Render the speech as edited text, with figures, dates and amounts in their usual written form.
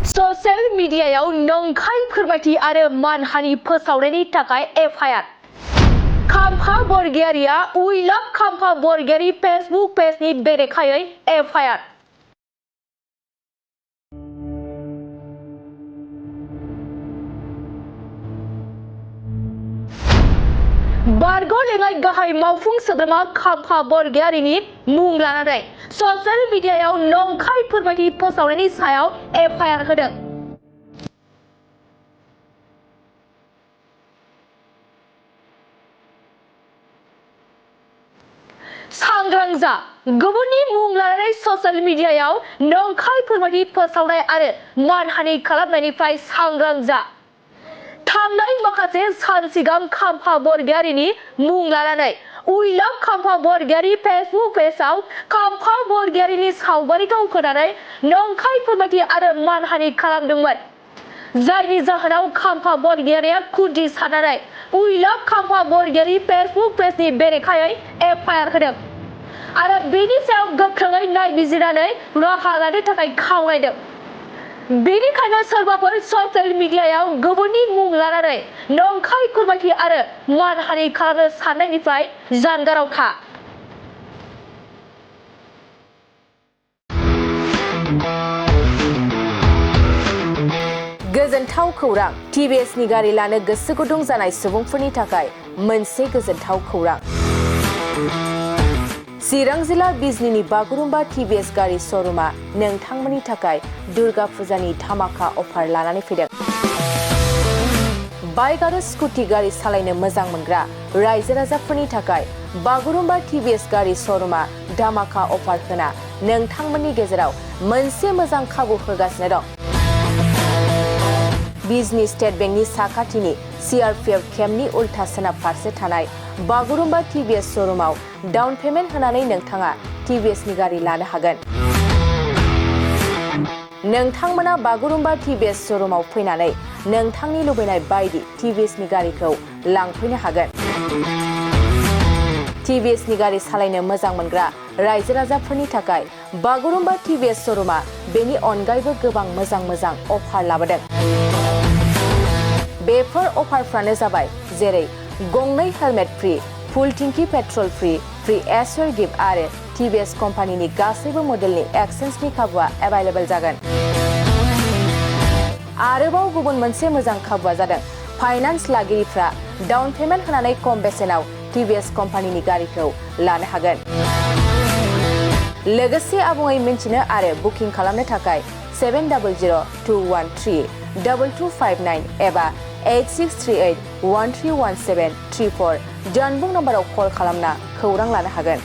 Social मिडियायाव नंखाय फोरमायथि आरो मानहानि फोसावनायनि थाखाय एफआइआर। काम्पा बरगयारीया We Love Kampa Borgayary Facebook पेजनि बेरेखायै एफआइआर। बरगय गाहाय मावफुं सोद्रोमा काम्पा बरगयारीनि मुं लानानै ससियेल मिडियायाव नंखाय फोरमायथि फोसावनायनि सायाव एफआइआर होदों। सांग्रां जा, गुबुननि मुं लानानै ससियेल मिडियायाव नंखाय फोरमायथि फोसावनाय आरो मानहानि खालामनायनिफ्राय सांग्रां जा। थांनाय माखासे सान सिगां काम्पा बरगयारीनि मुं लानानै We Love Kampa Borgayary Facebook पेजआव काम्पा बरगयारीनि सावगारिखौ होनानै नंखाय फोरमायथि आरो मानहानि खालामदोंमोन, जायनि जाहोनाव काम्पा बरगयारीया खुद्रि साननानै We Love Kampa Borgayary Facebook पेजनि बेरेखायै एफआइआर होदों आरो बेनि सायाव गोख्रोङै नायबिजिरनानै राहा लानो थाखाय खावलायदों। बेनिखायनो सोरबाफोर ससियेल मिडियायाव गुबुननि मुं लानानै नंखाय फोरमायथि आरो मानहानि खालामनो साननायनिफ्राय जानगाराव था। गोजोनथाव खौरां, टिभिएसनि गारि लानो गोसो गुदुं जानाय सुबुंफोरनि थाखाय मोनसे गोजोनथाव खौरां। चिरां जिल्ला बिजनीनि बागुरुम्बा टिभिएस गारि श'रुमा नोंथांमोननि थाखाय दुर्गा फुजानि धामाका अफार लानानै फैदों। बाइक आरो स्कुटि गारि सालायनो मोजां मोनग्रा रायजो राजाफोरनि थाखाय बागुरुम्बा टिभिएस गारि श'रुमा धामाका अफार होना नोंथांमोननि गेजेराव मोनसे मोजां खाबु होगासिनो दं। बिजनी स्टेट बेंकनि साखाथिनि सीआरपीएफ केम्पनि उल्था सोनाब फारसे थानाय बागुरुम्बा टिभिएस श'रुमाव डाउन पेमेन्ट होनानै नोंथाङा टिभिएसनि गारि लानो हागोन। नोंथांमोना बागुरुम्बा टिभिएस श'रुमाव फैनानै नोंथांनि लुबैनाय बायदि टिभिएसनि गारिखौ लांफैनो हागोन। टिभिएसनि गारि सालायनो मोजां मोनग्रा रायजो राजाफोरनि थाखाय बागुरुम्बा टिभिएस श'रुमा बेनि अनगायैबो गोबां मोजां अफार लाबोदों। बेफोर अफारफ्रानो जाबाय जेरै गंनै हेलमेट फ्री, फुल टिंकी पेट्रल फ्री एसर गिफ्ट आरो टिभिएस कम्पानिनि गासैबो मडेलनि एक्सचेन्जनि खाबुआ एभेलेबल जागोन। आरोबाव गुबुन मोनसे मोजां खाबुआ जादों फाइनान्स लागिरिफ्रा डाउन पेमेन्ट होनानै खम बेसेनाव टिभिएस कम्पानिनि गारिखौ लानो हागोन। लोगोसे आबुङै मिन्थिनो आरो बुकिं खालामनो थाखाय 7002132259 एबा 8638131734 जानबुं नम्बराव कल खालामना खौरां लानो हागोन।